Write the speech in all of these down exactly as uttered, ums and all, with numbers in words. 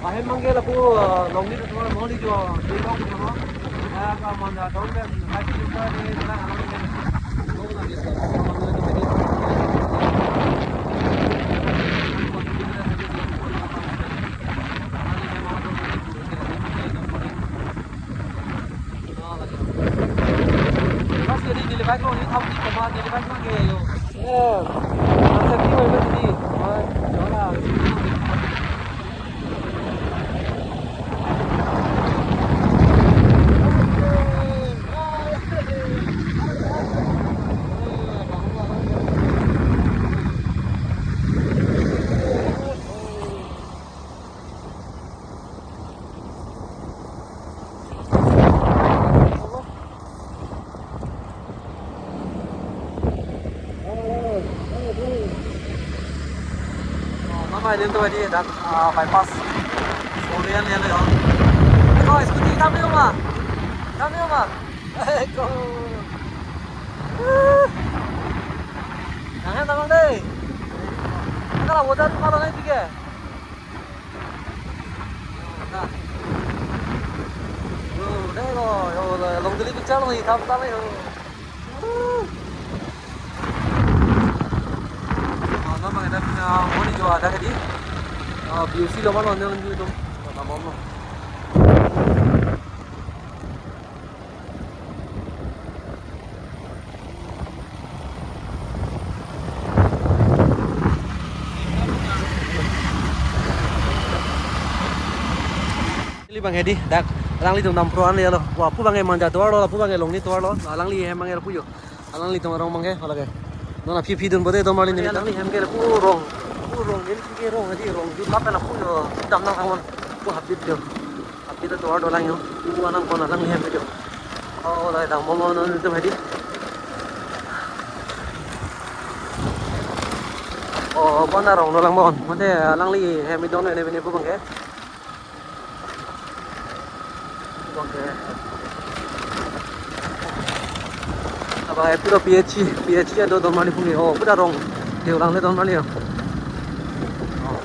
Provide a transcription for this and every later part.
Ahem abang ke lapu, eh, Longni tovar moli jo, di Long jo. Ya, ka mon ja dong ke, five kilometer di jalan alam ke. Mas, jadi nilai bike lo, ini tahu di tempat nilai bike lo ke, yo. Eh, masa di mana di? Oh, juara. Oh, mama, ini tuh di dak, ah, bypass. Kemudian ya lo. Eko, scooty kami ma? Kami ma? Eko. Jangan tangan deh. Kalau bosan kalau naik tiga. Yo, deh lo, yo, lo, Longdili picture lo, hitam hitam yo. Lo, lo, mang ada, ah, moli jo ada ke di. Ah, B U C lo, mang lo, nang itu. Lo, lo. Neli bang hedi, dak alanglitum dam pro an lo. Wah, pu bang ke Manja tovar lo, pu bang ke Longni tovar lo. Alangli hem bang ke pu yo. Alanglitum arong bang ke, hala ke. Non aphi phi dun bode dom ali neli. Alangli hem ke pu rong. Pu rong, neli ke rong, hedi rong. Ju lap na pu yo. Dam nang angmon. Pu habit yo. Habit tovar dolang yo. Pu anang kon alangli hem ke yo. Oh, la dam bom non itu hedi. Oh, bon arong dolang bon. Mate alangli hem idon ne ne pu bang ke. Oke. Apa ya, pura P H C, P H C ada don mali pungi. Oh, pura rong. Dia ulang le don mali ya. Oh.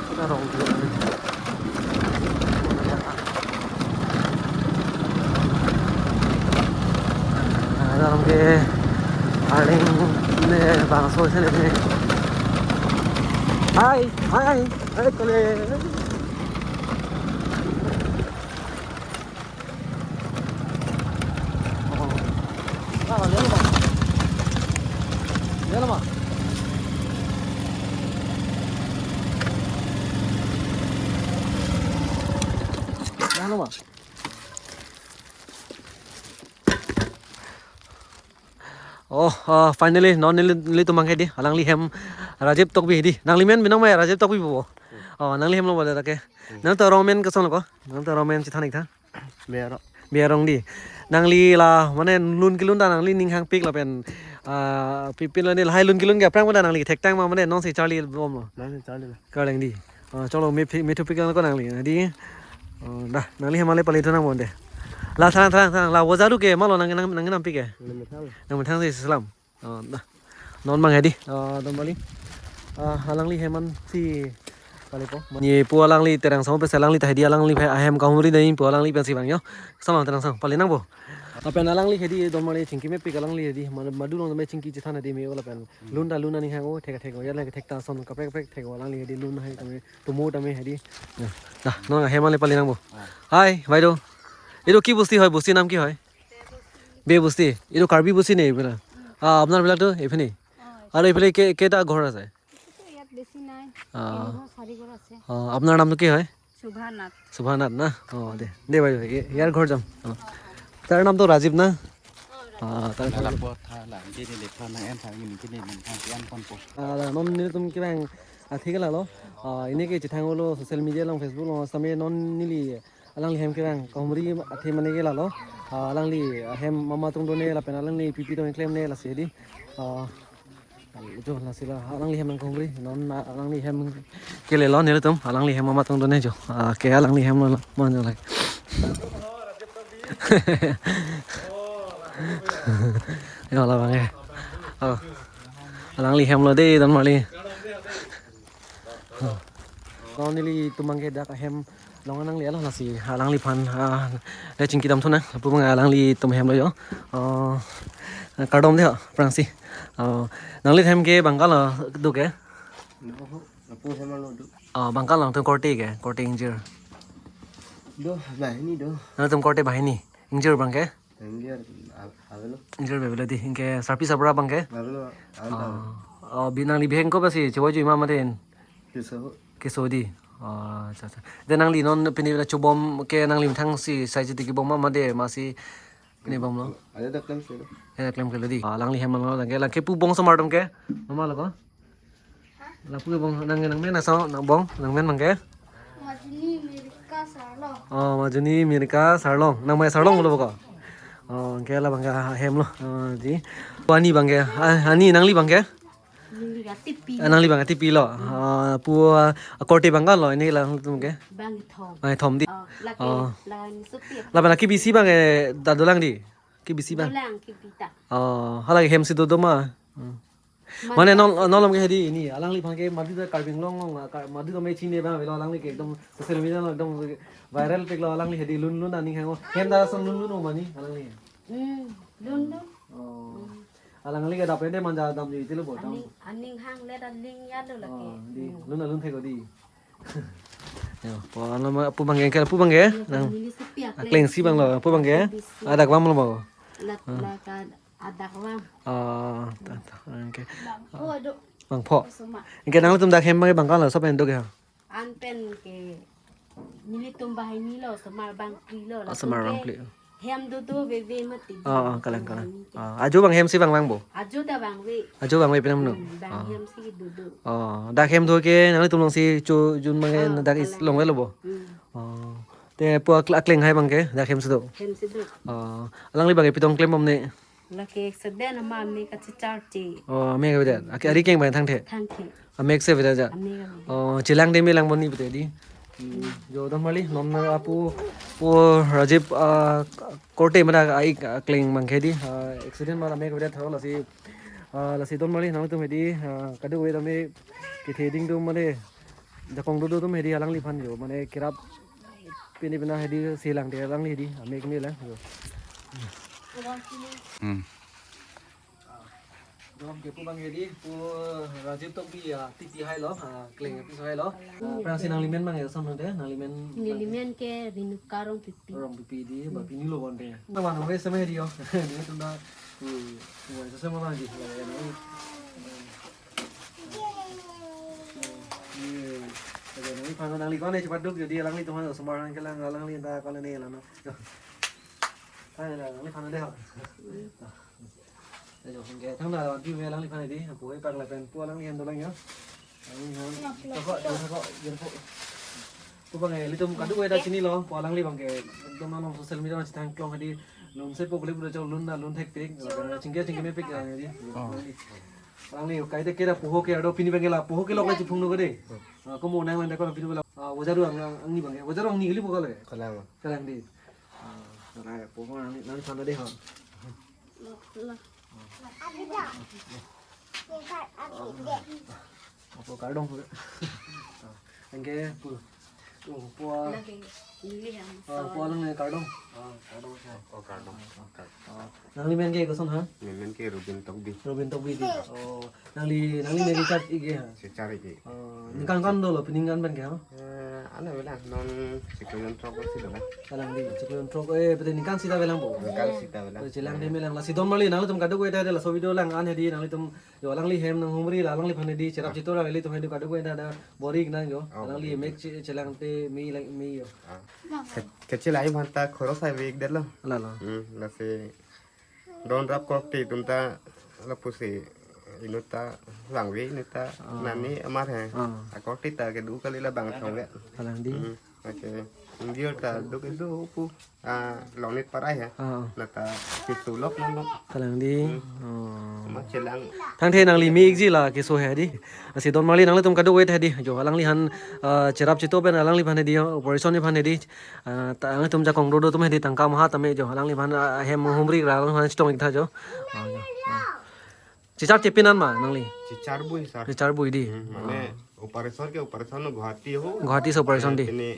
Pura rong dia. Ada orang ke paling ne bangso sini ni. Hai, hai, hai kole. Oh, ah, finally, non neli, nelitum bang ke di, alangli hem Rajiv Tokbi di. Nangli men binong mai Rajiv Tokbi bo. Oh, nangli hem lo bole rake. Nangta rong men kosonlo ko? Nangta rong men chethan ik tha. Bia Rong. Bia Rong di. Nangli la, mane lun kelun ta nangli ning hangpik lapen, ah, pipin lo ne lahai lun kelun ke aphrang pada nangli thektang ma mane nonsi charli bomlo. Nonsi charli lo. Karleng di. Ah, cholo me phi-, me thupik lang ko nangli. Di. Oh, dah, nangli hem ale pali thunang bonde. La thrang thrang thrang la wojaru ke malo nang nang nang nampik ke. Nang methang. Nang methang si selam. Oh, dah. Non bang hedi. Oh, don bali. Ah, alangli hem ansi Palipo. Ni pu alangli Terang Song pen si alangli ta hedi alangli phe ahem kahumri dei pu alangli pensi vanglo. Sama Terang Song, pali nangpo. Lapen alangli hedi don mali chingki mepik alangli hedi. Madu, madu along tame chingki chethan hedi me lapen. Lun ta lun aning hang o, thek thek o, ya lake thek ta son kaprek kaprek thek o alangli hedi lun hai tame tumu tame hedi. Ya. Dah, non ahem ale pali nangpo. Hai, bhai do. Idu ki bosti hoy, bosti nam ki hoy? Be bosti. Idu Karbi bosti ne ipina. Ah, apnar bilak tu, ipini. Aru ipini ke, ke ta ghor ase? ইয়াত বেছি নাই। আহ। তিনিঘৰ, চাৰিঘৰ আছে। আহ, আপোনাৰ নামটো কি হয়? শোভা নাথ। শোভা নাথ না? অ, দে। দে বাইদেউ, এ-, ইয়াৰ ঘৰ যাম। অ। তাৰ নামটো ৰাজীৱ না? অ, তাৰ ঘৰ। Lapu tha lang, di di di, tha na en tha, ini kini, ini tha, en kon po. Ah, non nelitum kevang atheke lalo. Ah, ini ke chethang olo social media along, Facebook along, same non neli alangli hem kevang kahumri athe mane ke lalo. Ah, alangli hem mama atum done lapen alangli pipi atum klemne lasi di. Ah, jo lasi la alangli hem nang kahumri non alangli hem kelelo nelitum alangli hem mama atum done jo. Ah, ke alangli hem lo man jo lake. Yo labang ke. Oh. Alangli hem lo de don mali. Oh, nelitum abang ke dak ahem along nanglelo lasi alangliphan, ah, le chingki damthu nang, lapu abang alanglitum hem lo yo. Oh, kardom de ho, prangsi. Oh, nangli hem ke bang kalo do ke? Lapu hem lo do. Oh, bang kalo nangtum korte ke, korte ingjir. Do, banghini do. Nangtum korte banghini, ingjir abang ke? Ingjir, av-, avelo. Ingjir avelo di, anke sarpi sarbura abang ke? Avelo, avelo. Oh, oh, bi nangli bihek ko basi, chewaju ima matin? Keso. Keso di. Oh, acha, acha. De nangli non pini na chobom ke nangli methang si sai chiti kebom ma made masi pini bomlo. Ada dak klem selo. Ada klem kelo di. Ah, alangli hem lo lake, lake pu bong osomar atum ke? Mama lo ko? Lapu ke bong nang nangmen asal nang bong nangmen abang ke? Majuni Mirka Sarlong. Oh, Majuni Mirka Sarlong. Nangmei Sarlong lo ko? Oh, anke labang ke hem lo. Oh, di. Pu ani abang ke? Ah, ani nangli abang ke? Nangli katipi. Ah, nangli abang katipi lo. Ah, pu, ah, korte bang kalo ini latum ke? Bang thom. Bang thom di. Oh, lake, oh. Lake sopi. Lapen lake bisi abang ke ta dolang di. Kebisi abang. Dolang kebita. Oh, hala ke hem si dodo ma. Hmm. Mane non, non malom ke hedi ini, alangliphan ke madu ta Karbi Anglong along, ah, ka-, madu ta me chini abang avelo alangli ke ekdom social media along ekdom viral pik lo alangli hedi lun lun aning hang o. Hem ta son lun lun o mani alangli. Hmm, lun lun. Oh. Hmm. Alangli ke dapet de manja damji tilo bo dam. Aning, aning hang le ta ling ya lo lake. Oh, di, hmm, lun lun thek o di. Yo, pu ano ma pu abang ke, pu abang ke? Yo, nang neli sopi akleng, akleng si abang lo, pu abang ke? Bisi. Adak bang lo bo. Lak, ah, lak ad-, adak bang. Ah, ta, ta, anke. Bangpho do. Bangpho. Osomar. Anke nanglitum dak hem abang ke bang kalo, sopen do ke? An pen ke nelitum banghini lo, osomar bangphli lo. Osomar bangphli. Hem dodo veve mati. Ah, ah, kalang, kalang. Banghini ke. Ah, ajo abang hem si bang vangpo? Ajo ta vangve. Ajo vangve penang no? Hmm, bang, ah, hem si dodo. Oh, dak hem do ke nanglitum along si chojun abang ke, ah, dak is kalang, long velo bo? Hmm. Oh. Te pu akl-, akleng hai abang ke, dak hem si do? Hem si do. Oh, alangli abang ke pi tong klembom ne? Lake accident ama amek kachechar che. Oh, amek avedet. Ake ari keng abang thangthe? Thangthe. Amek si avedet ja? Amek avedet. Oh, chelang de me lang boni pute di. Hmm. Jo don mali, non na apu, pu Rajiv, ah, korte mane ai akleng abang ke di, ah, accident mane amek avedet thalo lasi, ah, lasi don mali, nangtum hedi, ah, kadokave tame kethe ding atum mane jakong dodo atum hedi alangliphan jo, mane kerap pini pina hedi selang de alangli hedi, amek me lang jo. Hmm. Dom ke pu abang hedi, pu Rajiv Tokbi atipi hai lo, ah, akleng apiso hai lo. Ah, prangsi nanglimen abang ya, son de, nanglimen. Nelimen ke Renuka Rongpipi. Rongpipi di, ba pini lo bonte. Na mana wes sama hedi yo. Netum na, hmm, wes sama lagi. Ye, ye, nangli phan nangli kone cepat duk, jadi alanglitum osomar nang kelang alangli ta kone ne lana. Tang la, nangli phan de ha. Ajo, anke thang la, di me alangliphan di, pu hai pak lapen, pu alangli hem dolang yo. Alangli hem, toko, toko, toko. Pu abang ke, ilitum kadokave ta chinilo, pu alangli abang ke, ekdom nang social media ma chethang klong hedi, lun se pu beli beli chok lun na lun thekpik, lapen chingki chingki mepik ya hedi. Oh. Alangli, alangli, kaita kera poho ke ardo pini abang ke la, poho kelok le chiphung no ke de. Hmm. Ah, komo nang lang de ko pini abang la. Ah, wajar ang, ang, angni abang ke, wajar angni kali pu kale. Kalang. Kalang di. Ah, sarai poho nang, nangli phan de ha. Lo, lo. Apo kardom. Anke pu. Oh, pu a, lagi, lagi yang oh, pu alang ne kardom. Oh, kardom, sir. Oh, kardom. Oh, nangli men ke koson ha? Amen ke Rubin Tokbi. Rubin Tokbi di. Oh, nangli, nangli men recharge ik ke ha? Recharge ik ke. Oh, ningkan ko-an dolo, peningkan pen ke ha? Eh, ano avelang, non chiklo jon throk si dolo. Kalang di, chiklo jon throk, eh, pete ningkan sita avelang bo. Ningkan sita avelang. Pete chelang de me lang, lasi don marli, nanglitum kadokave ta de laso video lang-an hedi, nanglitum jo alangli hem nanghumri la alangliphan hedi, cherap chetor alanglitum hedi kadokave ta da bor-i nang jo. Oh, alangli bor-i. Mek che-, chelang te me lang me jo. Ah. Ke-, kechelai aphan ta khoros ave ik det lo. Ala lo. Hmm, lasi don rap kok te atum ta lapusi inut ta vangve, inut ta ah, nani amar he. Ah. Akok te ta kedo kali, labang thong le. Kalang di. Hmm, okay. India ta do kedo pu. Ah, Longnit Parai he. Ah. Lata keso lok non lo. Kalang di. Hmm. Oh. Ma chelang. Thangthe nangli me ikji la keso he di. Lasi don marli nanglitum kadokave ta di. Jo alangliphan, ah, cherap chetor pen alangliphan hedi, operation aphan hedi. Ah, ta nanglitum jakong dodo atum hedi tangka maha tame jo. Alangliphan, ah, hem humri ra alangliphan chetong ik tha jo. Ah, jo. Ah. Checharge pin an ma nangli? Checharge bui, sir. Checharge bui di. Hmm, mane ah, operation ke operation lo Guwahati ho. Guwahati si operation eh, di. Pini,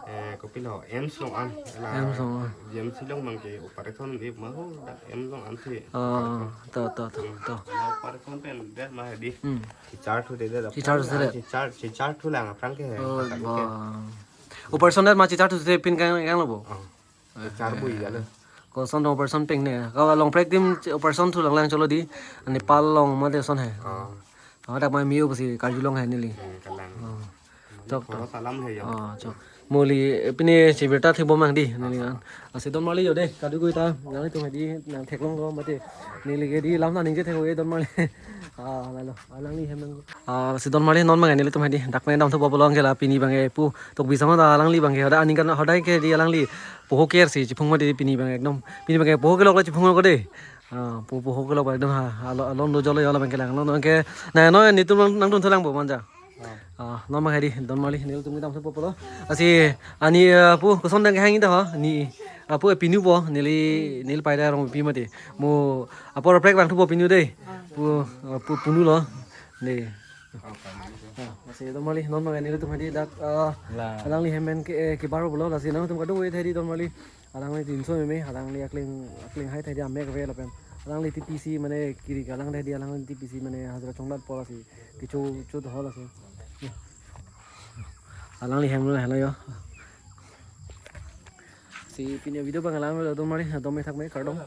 eh, kopilo, AIIMS along an. La AIIMS along an. GMC along abang ke operation di ma ho, dak AIIMS along an si. Ah, operation. To, to, to, hmm, to. La operation pen det ma di. Hmm. Checharge thu de de. Checharge thu de. Checharge, checharge thu lang aphrang ke. Oh, pasang ke. Ba. Operation det ma checharge thu de pin kang, kanglo bo? Oh. Checharge bui jalo. Koson operation pengne. Ka long prek dim operation thu lang lang cholo di. Nepal along mate son he. Oh. Oh, dak ma miu pusi karjulong he neli. Hmm, kalang. Oh. Chok, chok. Khoros alam he ya. Oh, chok. Mo neli pine chebirta thek bom nang di neli an. Lasi don marli jo de. Kadokave ta nanglitum hedi nangtheklong lo mate. Neli ke di lam ta ningje thek-o don marli. Ah, lalo. Alangli hem nang. Ah, lasi don marli non ma nelitum hedi. Dak pen damthu bom pulo anke la pini abang ke pu Tokbi asong ta alangli abang ke hadak aningkan hadak ke di alangli poho ker si chiphung mati pini abang ekdom. Pini abang ke poho kelok la chiphung ko de. Ah, po-, poho kelok ekdom ha, alo, alon do jolo ya la abang ke lang. Non ke, na, non netum nang, nangdun thu lang bo manja. Ah, non ma hedi, don marli, nelitum kedam thu pulo. Lasi, ani, ah, pu, koson dang hang inda ha, ni, ah, pu, eh, pinu bo, neli, neli pai da rong pi mati. Mo, apor prek bang thu bo pinu de. Pu, ah, pu, punu lo. De. Ah, lasi don marli, non ma nelitum hedi dak, ah, la. Alangli hem pen ke, eh, kebar pulo, lasi nangtum kadokave ta hedi don marli. Alangli tinso meme, alangli akling, akling hai ta hedi amek ave lapen. Alangli T P C mane kiri kalang ta hedi alangli T P C mane hajira chongdat apor si. Kecho, cho dohol ase. Alangli hem lo helo jo. Lasi pini video abang lang lo don marli, don me thak me kardom.